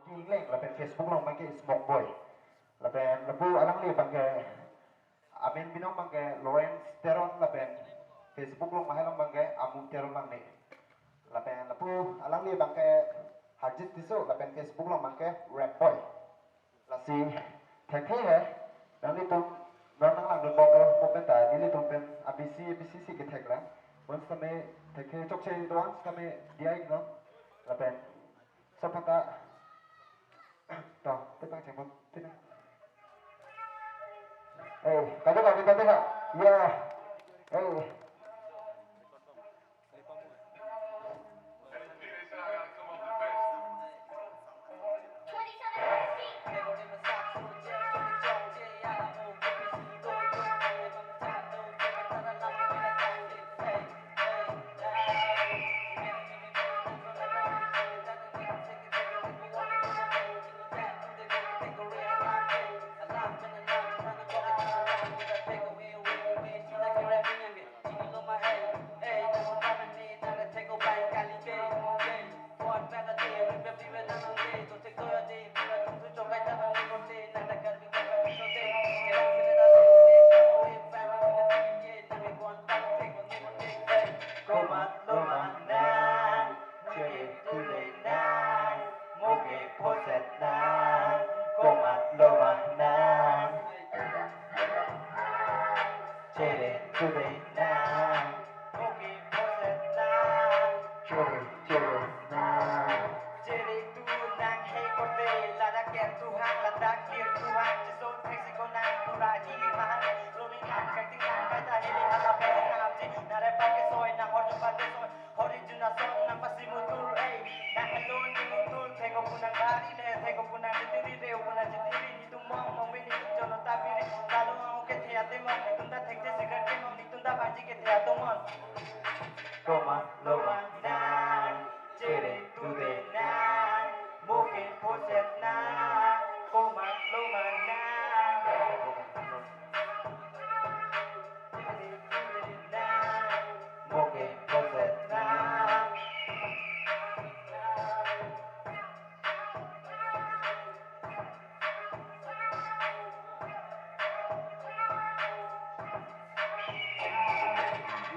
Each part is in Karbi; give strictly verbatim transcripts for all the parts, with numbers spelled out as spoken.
Ingleng, lapen Facebook along abangke Smoke Boy. Lapen lapu alangli abangke amen binong abangke Lawrence Teron, lapen Facebook along mahai along abangke Amu Teron nangne. Lapen lapu alangli abangke Harjit Tisso, lapen Facebook along abangke Rap Boy. Lasi thekthe he, nanglitum non nanglangdunbomlo, mo pen ta nelitum pen abisi abisi si kethek lang. Bonsitame thekthe chokche do-an sitame diya iknon. Lapen sophata to, te pangchengbom, te na. Eh, kado kado kado ha. Ya. Eh. Komat loma nang, chere tule nang, moke phoset nang. Komat loma nang, chere tule nang, moke phoset nang. Chere, chere nang. Chere tu nang he kote, ladak ker tu hang, ladak lir tu hang, cheso theksi ko nang pura hi mahang, loni nang kaiting nang kaita hili hala pesi nang apji, nare pake soi nang orjo pate soi, hori juna song nang pasi mutur ei, nang alone di mutur, theko punang bari le, theko punang jitiri, reu punang jitiri, nitum mong mong bini tum jolo tapiri, talo ang oke the ate mong, nitum ta thekte sigar ke mong, nitum ta baji ke the ato mong. Komat loma nang, chere tule nang, moke phoset nang. Komat loma nang, chere tule nang, moke phoset nang.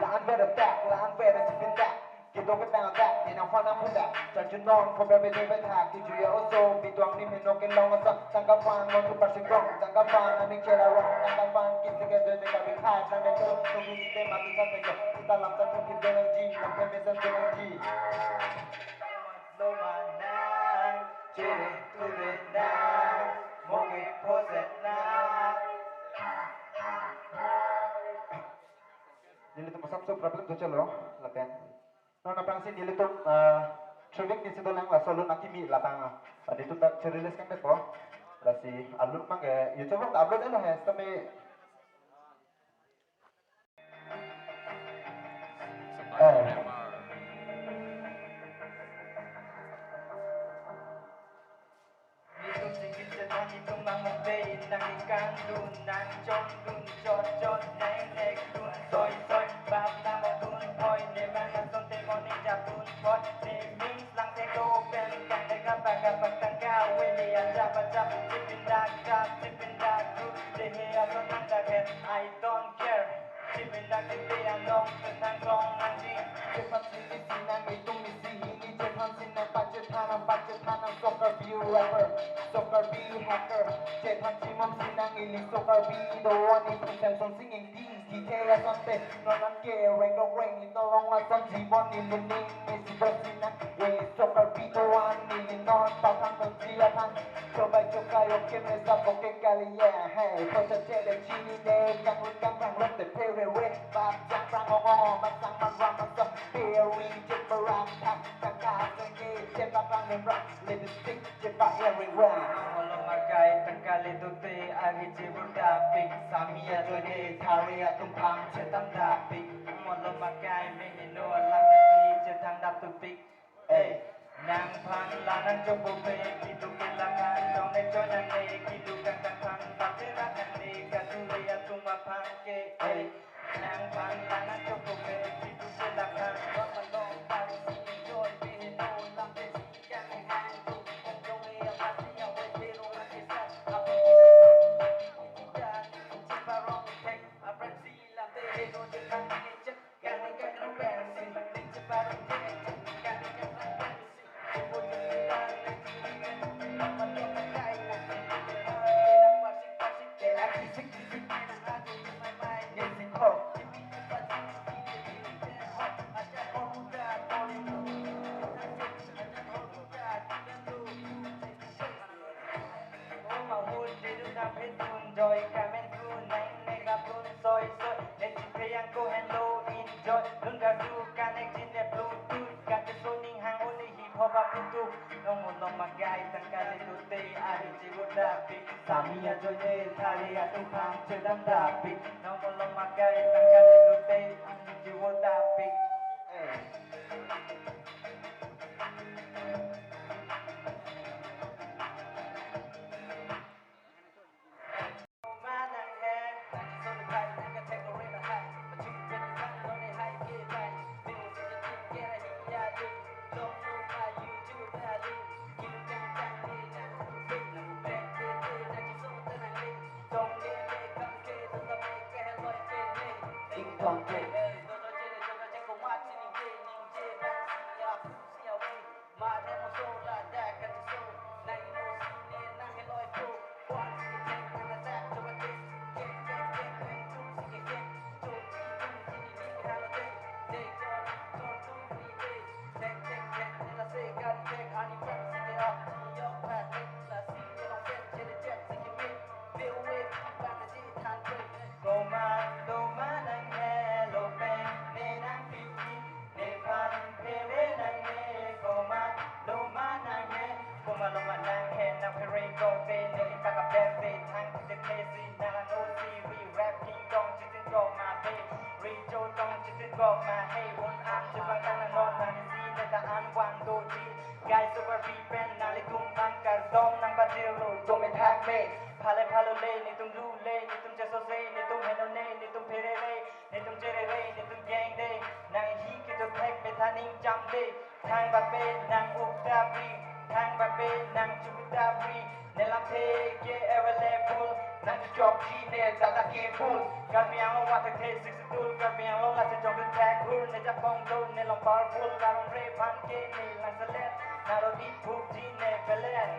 La-an ber attack, la-an ber attack. Kito ke pang attack, ni nang phone nang phone attack. Charge non, phone ber ber ber attack. Kiju ya oso, bituang ni meno ke long attack. Tangka pan, non tu parsing rong. Tangka pan, aning chera rong. Tangka pan, kisi ke doi me kabi khai. Tangka chero, tu kisi te mati sa teko. Kita lam ta tu kit doi nang ji, lam pe me sa doi nang ji. Loma nang, chere tule nang, moke phoset nang. Nelitum asapso problem do chalo, lapen non aphrangsi nelitum, ah, traffic ni sido lang laso alun akimi labang, ah, padi tum dak chere les kang depo. Lasi alun abangke YouTube along upload elo he, sitame Nitum singkit chethan nitum bang mukdei nang ikan dun nang chon dun chot chot nang nek dun soi soi bap nang dun hoi ne bang ason te moni jatun hoi ne ming lang te ko pen kan de ka bang ka bang tang ka we ne aja baja sipin dak dak sipin dak du de he ason nang dak het I don't care. Chimindang tete anong tenang long nangji. Cepat sini sinang itum isi ini cepat sinang pacet hanang pacet hanang soccer be rapper soccer be hacker. Cepat cimam sinang ili soccer be doan itum Samsung singing ding di te asante nonan ke reng dok reng ito long asan jimon ili ning isi sinang ili soccer be doan ili non patang non ji atang. Chobai chokai oke me sap oke kali ya. Hey, phoset chere chini ne kang un kang kang lok te phere we. Bap jang prang ong ong masang man rang masang peri jet barang thak thak ka senge jet barang nem rang lipstick jet ba everywhere. Molo makai tangkali tute agi jibur dapik sami ajo de thari atum phang chetam dapik. Molo makai mehino alam si chetang dap tupik. Eh, nang phan la nang chopo pe, kitu ke la kan, jong ne cho nang ne, kitu kang kang phan, pati la kan ne, katu le atum aphan ke, eh, nang phan la nang chopo pe, kitu ke la kan, jong ma long pari si, joy pe no lam pe si, kang hang tu, kang jong ne aphan. Phetun joy kamen tu nang ne raptun soi soi. Ne chiphe yang ko henlo enjoy. Lun gardu connect jin ne Bluetooth. Kake soning hang only hip hop up Bluetooth. Nong mo nong magai tangka le tute ari jiwo dapik. Sami ajoine thari atum phang chedam dapik. Nong mo nong magai tangka le tute ari jiwo dapik. Eh. Komat loma nang helo pen ne nangpipji, nephan phere nangne. Komat loma nang he, komat loma nang he, nang phere kote ne itak aberte thang te thesi nang ano si ri rap kingdom chitin koma te ri jo tong chitin koma he. Un am chipang tang nang non nang si ne ta an wan doji. Guys, super pen nanglitum aphan kardom nangpajirlo, dome thakme. Phale phalo le, netum lu le, netum cheso se, netum heno ne, netum phere re, netum chere re, netum gang de. Nang hi kecho thek metha ning jam de. Thang bape nang ukta bri, thang bape nang chukuta bri. Ne lamthe ke available, nang chokji ne data cable. Karbi Anglong wathek the sixty-two, Karbi Anglong lasi jong the thek hur. Ne japong do ne long powerful, karong re phan ke ne lang selet. Naro di phukji ne pelet.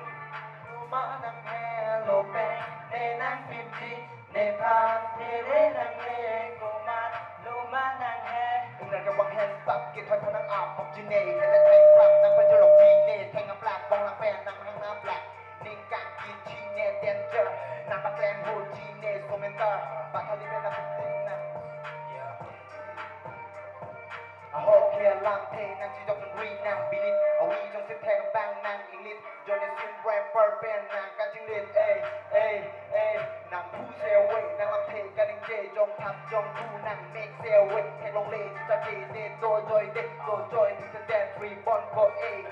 Loma nang helo pen ne nangpipji, nephan phere nangne. Komat loma nang he. Ingnar kevang hen tap ke thoi phan nang ap pokji ne. Hele thai klap nangpajolokji ne. Theng aplak bong lang pen nang hang na plak. Ningkang kiji ne danger. Nangpaklem hoji ne somenta. Bathali pen nangpipji nang. Yeah. Ahok le lamthe nang chijok nang ri nang bilit. Awi jongsi thek bang nang inglit. Johnny Sins rapper pen nang kachinglit. Ey, ey, ey. Nang phu se we nang lamthe kaningje jong thap jong phu nang mek se we. Theklongle chicha ke ne do joy de, do joy de, de, de, ri bon ko, ey.